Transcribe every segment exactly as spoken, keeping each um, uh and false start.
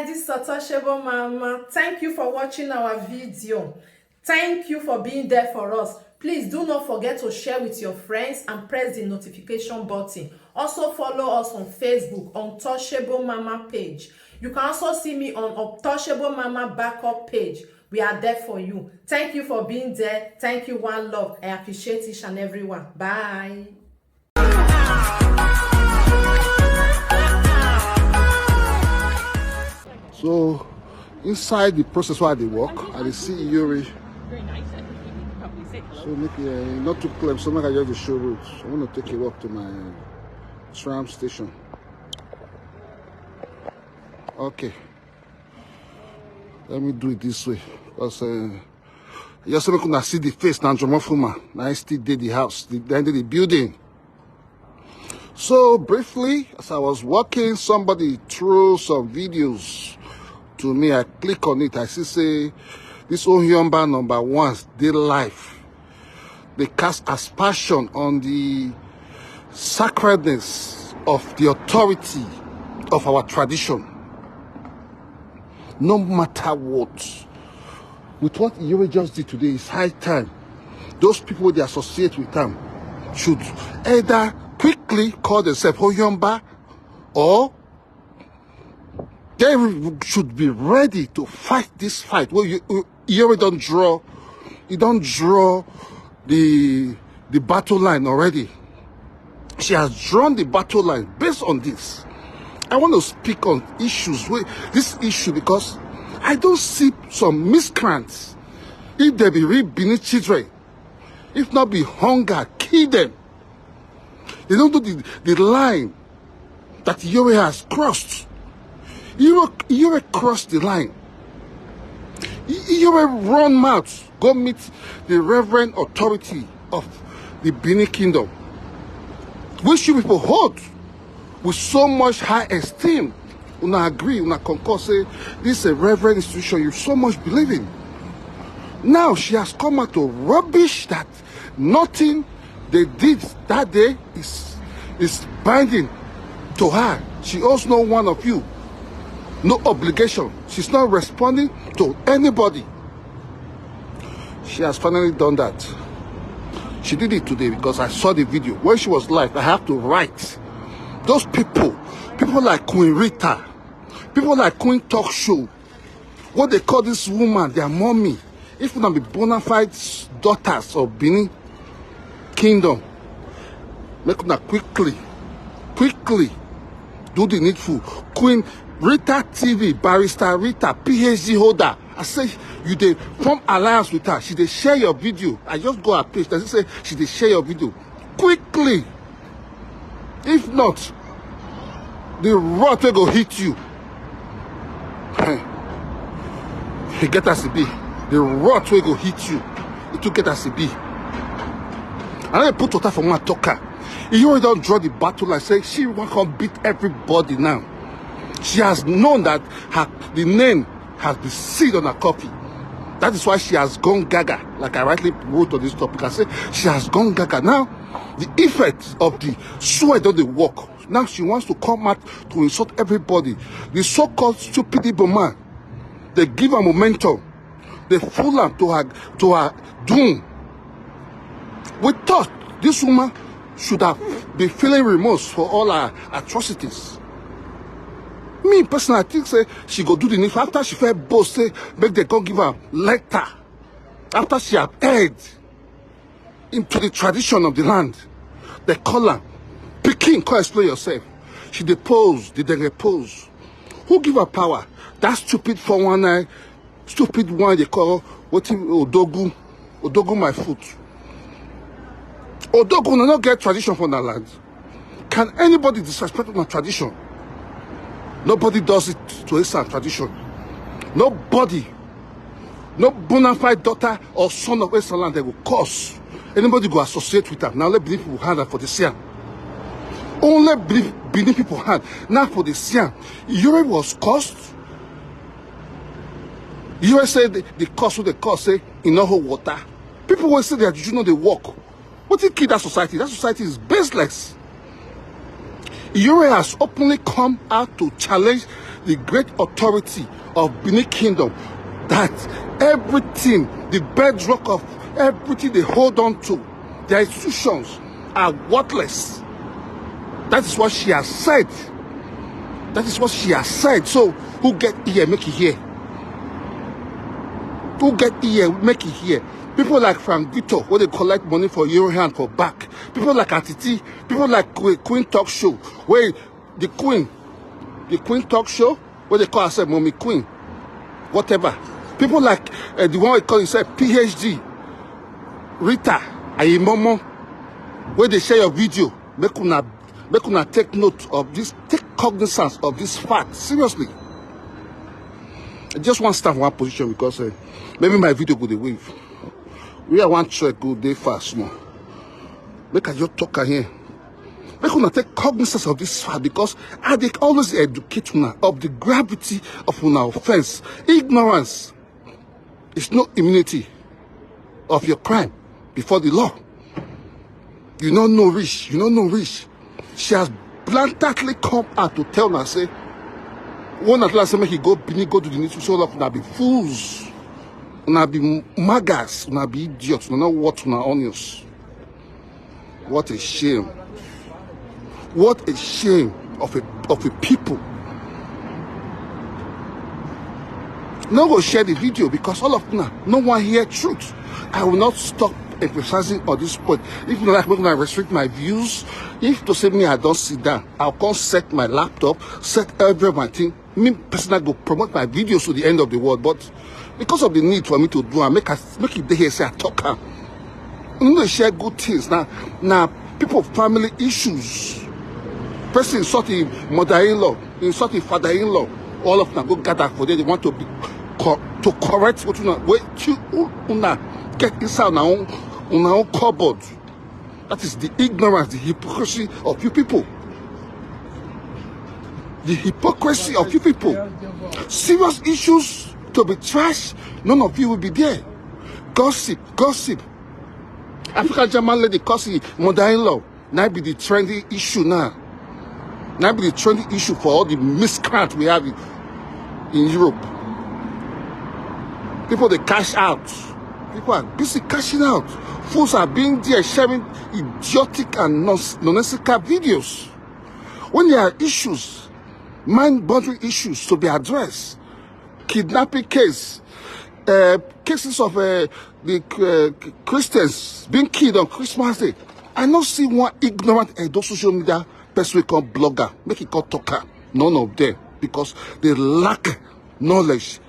This is Untouchable Mama. Thank you for watching our video. Thank you for being there for us. Please do not forget to share with your friends and press the notification button. Also follow us on Facebook, Untouchable Mama page. You can also see me on Untouchable Mama backup page. We are there for you. Thank you for being there. Thank you, one love. I appreciate each and every one. Bye. So inside the process while they work, I dey see Iyore. So make it uh, not too close, so make I just dey show road. I want to take a walk to my tram station. Okay. Let me do it this way. Because uh, you also make una see the face now, Jomo Fuma. Now I still did the house, the, then the building. So briefly, as I was walking, somebody threw some videos to me. I click on it. I see say this Ohiomba number one dey life. They cast aspersion on the sacredness of the authority of our tradition. No matter what, with what Iyore just did today, it's high time those people they associate with them should either quickly call themselves Ohiomba or they should be ready to fight this fight. Well, you, you already don't draw, you don't draw the the battle line already. She has drawn the battle line based on this. I want to speak on issues with this issue because I don't see some miscreants. If they be real Benin children, if not be hunger, kill them. They don't do the, the line that Iyore has crossed. Iyore, Iyore crossed the line. Iyore run mouth, go meet the reverend authority of the Benin Kingdom, which you people hold with so much high esteem. Una agree, una concur, say this is a reverend institution you so much believe in. Now she has come out to rubbish that nothing they did that day is is binding to her. She owes no one of you no obligation. She's not responding to anybody. She has finally done that. She did it today because I saw the video. When she was live, I have to write. Those people, people like Queen Rita, people like Queen Talk Show, what they call this woman, their mommy, if una be bona fide daughters of Benin Kingdom, make una quickly, quickly do the needful. Queen Rita T V, Barrister Rita, P H D holder, I say you dey form alliance with her. She dey share your video. I just go her page. I say she dey share your video. Quickly. If not, the rot wey go hit you. Hey. E get as e be. The rot wey go hit you. E too get as e be. I no dey put water for my talker. Iyore don draw the battle like say she wan come beat everybody now. She has known that her the name has been sealed on her coffee. That is why she has gone gaga. Like I rightly wrote on this topic, I say she has gone gaga. Now, the effect of the sweat don dey work. Now she wants to come out to insult everybody. The so-called stupid Igbo man, they give her momentum. They fool am to her to her doom. We thought this woman should have been feeling remorse for all her atrocities. Me personally, I think say she go do the needful after she first boast say make they come give her letter after she have heard into the tradition of the land. They call her pikin, come explain yourself. She dey pose, dey dey pose. Who give her power? That stupid four one nine, stupid one they call wetin Odogwu, Odogwu my foot. Odogwu no no get tradition for that land. Can anybody disrespect my tradition? Nobody does it to his tradition. Nobody. No bona fide daughter or son of Esaland they go curse. Anybody go associate with them. Now let Benin people hand for the Siam. Only Benin Benin people hand. Now for the Siam. Iyore was cursed. Iyore said the, the curse wey they curse say e no hold water. People wey say their juju no dey work. Wetin kill that society? That society is baseless. Iyore has openly come out to challenge the great authority of Benin Kingdom, that everything, the bedrock of everything they hold on to, their institutions, are worthless. That is what she has said. That is what she has said. So who get ear, make it hear. Who get ear, make it hear. People like Frank Victor, where they collect money for Euro hand for back. People like Atiti, people like Que-, Queen Talk Show, where the Queen, the Queen Talk Show, where they call herself Mommy Queen, whatever. People like, uh, the one we call himself P H D, Rita Ayimomo, where they share your video. Make una, make una take note of this, take cognizance of this fact. Seriously. I just want to stand for one position because, uh, maybe my video go dey wave. We are one track go dey fast more. Make I just talk here. Make una take cognizance of this fact because I dey always educate una of the gravity of una offense. Ignorance is no immunity of your crime before the law. You no know reach, you no know reach. She has blatantly come out to tell una say, one at last say make he go Benin, go do the needful. So all of una be fools, una be magas, una be idiots, una no worth una onions. What a shame. What a shame of a, of a people. No go share the video because all of una no wan hear truth. I will not stop emphasizing on this point. If you like, make una restrict my views. If to say me, I don't sit down, I'll come set my laptop, set every my thing. Me personally go promote my videos to the end of the world. But because of the need for me to do am, make I, make it dey here say I talk am. You know, share good things. Now, now people family issues. Person insult him mother-in-law, insult him father-in-law. All of them go gather for there. They want to be co-, to correct what una, wait till una get inside una own, una own cupboard. That is the ignorance, the hypocrisy of you people. The hypocrisy of you people. Serious issues to be trash, none of you will be there. Gossip, gossip. African German lady causing mother-in-law. Now be the trending issue now. Now be the trending issue for all the miscreants we have in, in Europe. People, they cash out. People are busy cashing out. Fools are being there sharing idiotic and non-, nonsensical videos. When there are issues, mind-boggling issues to be addressed, kidnapping case, uh, cases of, uh, the, uh, Christians being killed on Christmas Day, I no see one ignorant Edo social media person wey come blogger, make e come talk am. None of them, because they lack knowledge.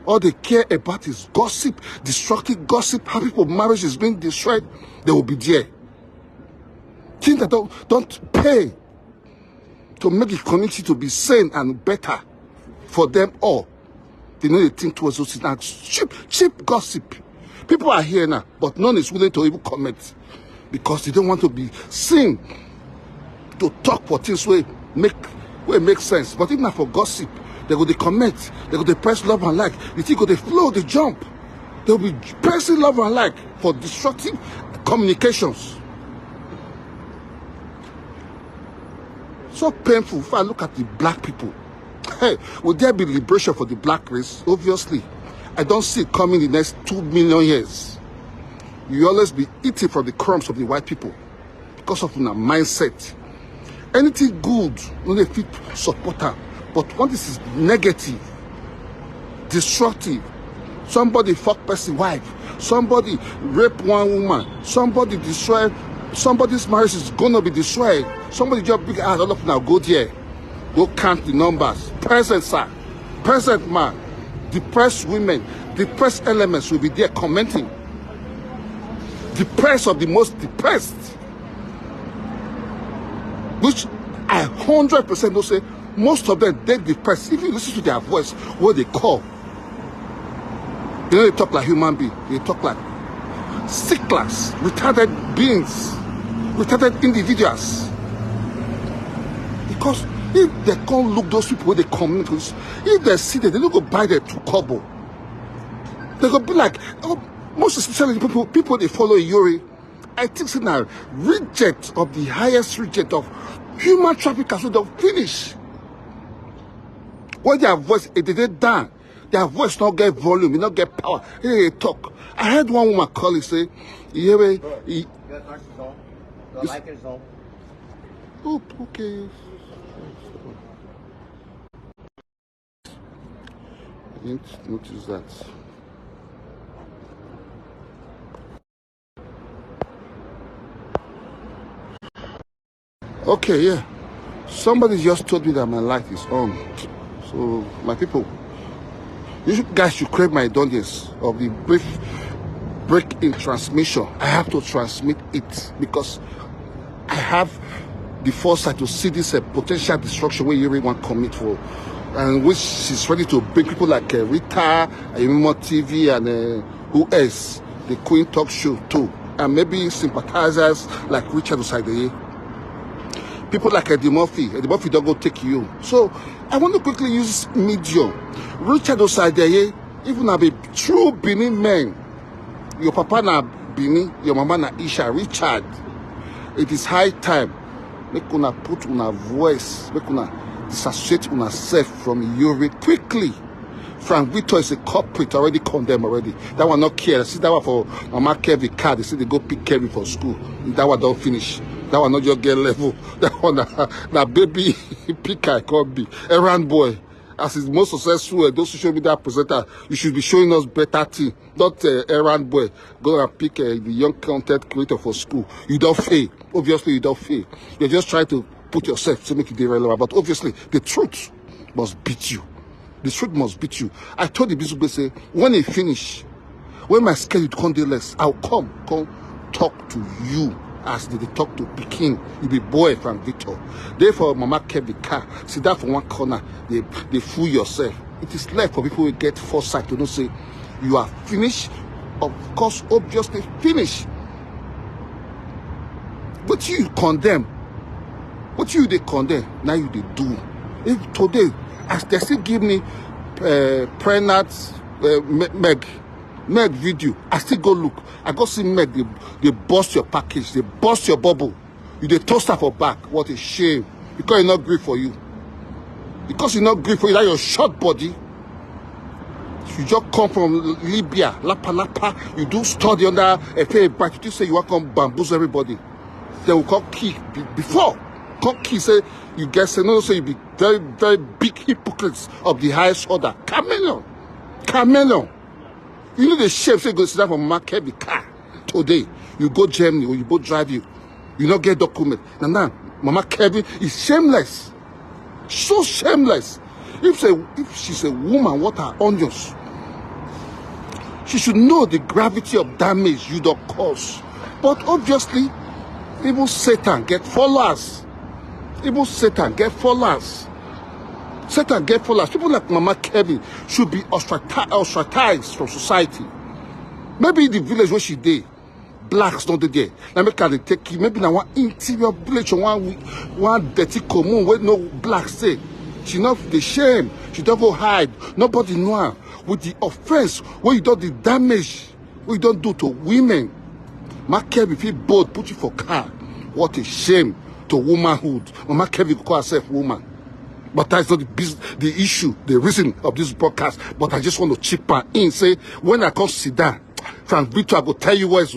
All they care about is gossip, destructive gossip, how people marriage is being destroyed. They will be there. Things that don't, don't pay to make the community to be sane and better for them all. They know they think towards those things. And cheap, cheap gossip. People are here now, but none is willing to even comment because they don't want to be seen to talk for things wey make, wey make sense. But if not for gossip, they go dey comment, they go dey press love and like. The thing go dey flow, dey jump. They will be pressing love and like for destructive communications. So painful. If I look at the black people, hey, will there be liberation for the black race? Obviously, I don't see it coming the next two million years. You always be eating from the crumbs of the white people because of una mindset. Anything good, no dey fit support am. But when this is negative, destructive, somebody fuck person wife, somebody rape one woman, somebody destroy, somebody's marriage is gonna be destroyed. Somebody just big ass, all of now go there, go count the numbers. Present, sir. Present, man. Depressed women, depressed elements will be there commenting. Depressed of the most depressed. Which I hundred percent know say most of them dey depressed. If you listen to their voice, what they call, they no dey talk like human being. They talk like sicklers, retarded beings, retarded individuals. Because if they can't look those people wey dey communicate, if they see them, they no go buy them two kobo. They go be like, oh, most especially the people, people they follow Yuri. I think say na reject of the highest reject of Human traffickers wey don finish. When their voice, e dey dey down, their voice no get volume, e no get power. Hey, talk. I heard one woman call it say, "Iyewe, i-" Your tax is on. Your light is on. Oh, okay. I didn't notice that. Okay, yeah. Somebody just told me that my light is on. So, my people, you should, guys should crave my indulgence of the brief break in transmission. I have to transmit it because I have the foresight to see this, uh, potential destruction where everyone commit for, and which is ready to bring people like, uh, Rita, Imimo T V, and, uh, who else? The Queen Talk Show too, and maybe sympathizers like Richard Osaideye. People like Eddie Murphy, Eddie Murphy don't go take you. So I want to quickly use this medium. Richard Osaideye, even a be true Benin man. Your papa na Benin, your mama na Isha. Richard, it is high time. Make una put una voice, make una disassociate una self from Yuri quickly. Frank Victor is a culprit, already condemned already. That one not care. See that one for Mama Kevin card. They say they go pick Kevin for school. That one don't finish. That one not just get level. That one na, na baby pick I can't be. Errand boy. As his most successful, uh, those social media presenter, you should be showing us better thing. Not, uh, errand boy. Go and pick, uh, the young content creator for school. You don't fail. Obviously, you don't fail. You're just trying to put yourself to make it relevant. But obviously, the truth must beat you. The truth must beat you. I told the business say, when he finish, when my schedule come dey less, I'll come, come talk to you as they dey talk to pikin. You be boy from Victor. Therefore, Mama Kevin car, sit down for one corner, they, they fool yourself. It is left for people who get foresight to know say you are finished. Of course, obviously finished. But you condemn. What you dey condemn? Now you dey do. If today, as they still give me, uh, pregnant, uh, Me-, Meg, Meg video, I still go look. I go see Meg, they, they bust your package, they bust your bubble. You dey toast her for back. What a shame. Because e not gree for you. Because e not gree for you, that your short body. You just come from Libya, Lapa Lapa. You do study under F A, but you say you want come bamboozle everybody. They will come kick be-, before. Come kick say you get say no, say you be very, very big hypocrites of the highest order. Chameleon. Chameleon. You know the shame say go sit down for Mama Kevin car today. You go Germany or you go drive you. You not get document. Now, now, Mama Kevin is shameless. So shameless. If say, if she's a woman, what are onions? She should know the gravity of damage you don't cause. But obviously, even Satan get followers. Even Satan get followers. Satan get followers. People like Mama Kevin should be ostrati-, ostracized from society. Maybe the village where she dey, blacks don't dey there. Now make her dey take you. Maybe na one interior village or one wi-, one dirty commune where no blacks say. She not the shame. She don't go hide. Nobody know her. With the offense, where you don't the damage, where you don't do to women. Mama Kevin, if he bold, put you for car. What a shame to womanhood. Mama Kevin call herself woman. But that's not the bus-, the issue, the reason of this broadcast. But I just want to chip in, say, when I come sit down, Frank Victor, I go tell you what is,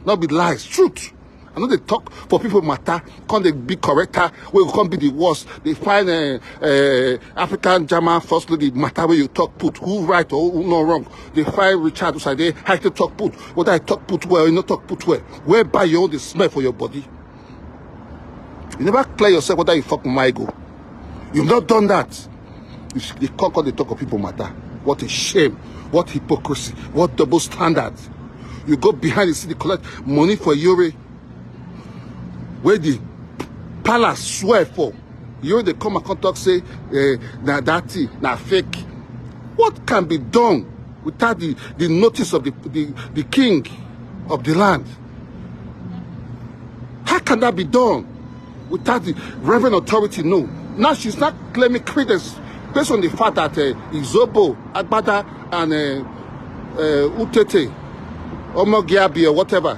not be lies, truth. I know they talk for people matter, come they be corrector, we go come be the worst. They find, uh, uh, African German first lady matter where you talk put, who right or who not wrong. They find Richard Osaideye, how to talk put, whether I talk put well or you not talk put well. Whereby you own the smell for your body. You never clear yourself whether you fuck Maigo. You've not done that. You s-, they come, come, they talk of people matter. What a shame. What hypocrisy. What double standard. You go behind the city, collect money for Yuri. Where the palace swear for. Yuri, they come and come talk, say, eh, na that thing, na fake. What can be done without the, the notice of the, the, the king of the land? How can that be done without the Reverend Authority? No. Now she's not claiming credence based on the fact that, uh, Izobo, Agbada, and, uh, uh, Utete, Omogiabi, or whatever,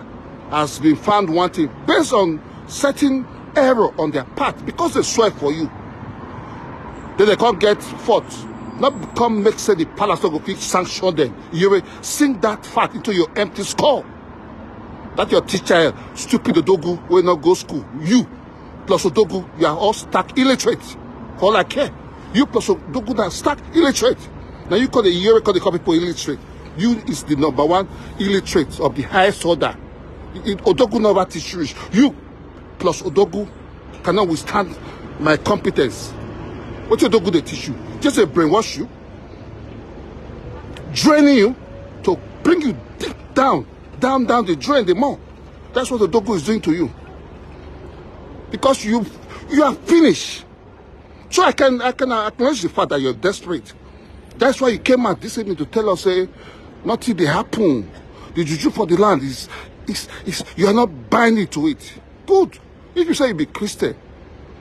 has been found wanting based on certain error on their part because they swear for you. Then they can't get fault. Not come make say the palace no go fit sanction them. You will sing that fact into your empty skull. That your teacher, stupid Odogwu, will not go school. You plus Odogwu, you are all stark illiterate. For all I care, you plus Odogwu na stark illiterate. Now you call the year, call the call people illiterate. You is the number one illiterate of the highest order. It, Odogwu never teach you. You plus Odogwu cannot withstand my competence. What Odogwu they teach you? Just a brainwash you, draining you to bring you deep down, down, down the drain the more. That's what Odogwu is doing to you. Because you you are finished. So I can I can acknowledge the fact that you're desperate. That's why you came out this evening to tell us, say, nothing they happen. The juju for the land is is is you are not binding to it. Good. If you say you be Christian,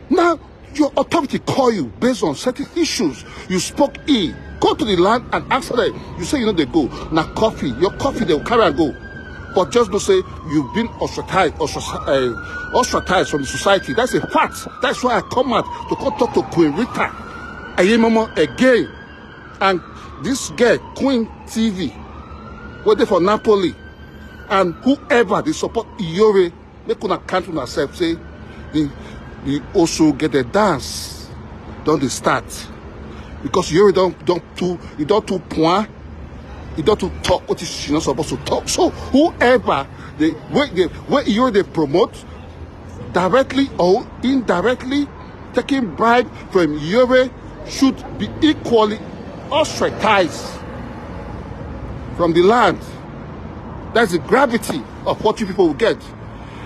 now your authority call you based on certain issues. You spoke ill. Go to the land and answer them. You say you know they go. Now coffee, your coffee they will carry and go. But just to say you've been ostracized, ostracized, uh, ostracized from the society. That's a fact. That's why I come out to come talk to Queen Rita Ayemama again. And this girl, Queen T V, waiting for Napoli, and whoever they support Iyore, make una count on herself. Say the the also get the dance. Don't they start because Iyore don't don't too you don't too point. You don't too talk what is she not supposed to talk. So whoever they where they where Iyore they promote directly or indirectly taking bribe from Iyore should be equally ostracized from the land. That's the gravity of what you people will get.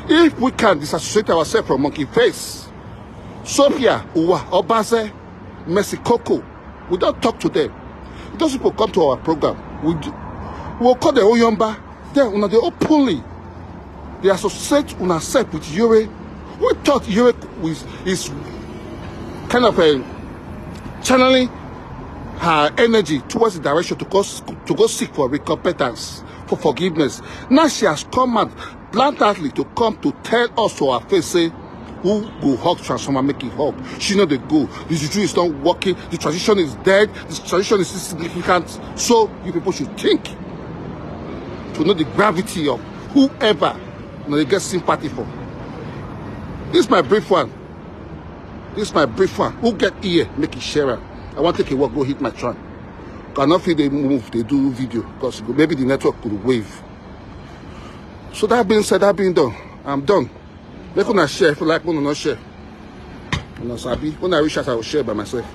If we can disassociate ourselves from monkey face, Sophia, Uwa, Obaze, Mercy Coco, we don't talk to them. Those people come to our program. We do, we'll call them Oyomba. Then una they openly they associate una self with Iyore. We thought Iyore is, is kind of a channeling her energy towards the direction to go, to go seek for recompetence, for forgiveness. Now she has come out bluntly to come to tell us to our face, say, who go hug transformer, make it hug. She know the go. The juju is not working. The tradition is dead. The tradition is insignificant. So you people should think to know the gravity of whoever you know, they get sympathy for. This is my brief one. This is my brief one. Who get ear, make it share am. I want take a walk, go hit my tran. Cannot feel they move, they do video because maybe the network could wave. So that being said, that being done, I'm done. Make una share if you like, una not share. Una sabi, when I reach out, I will share by myself.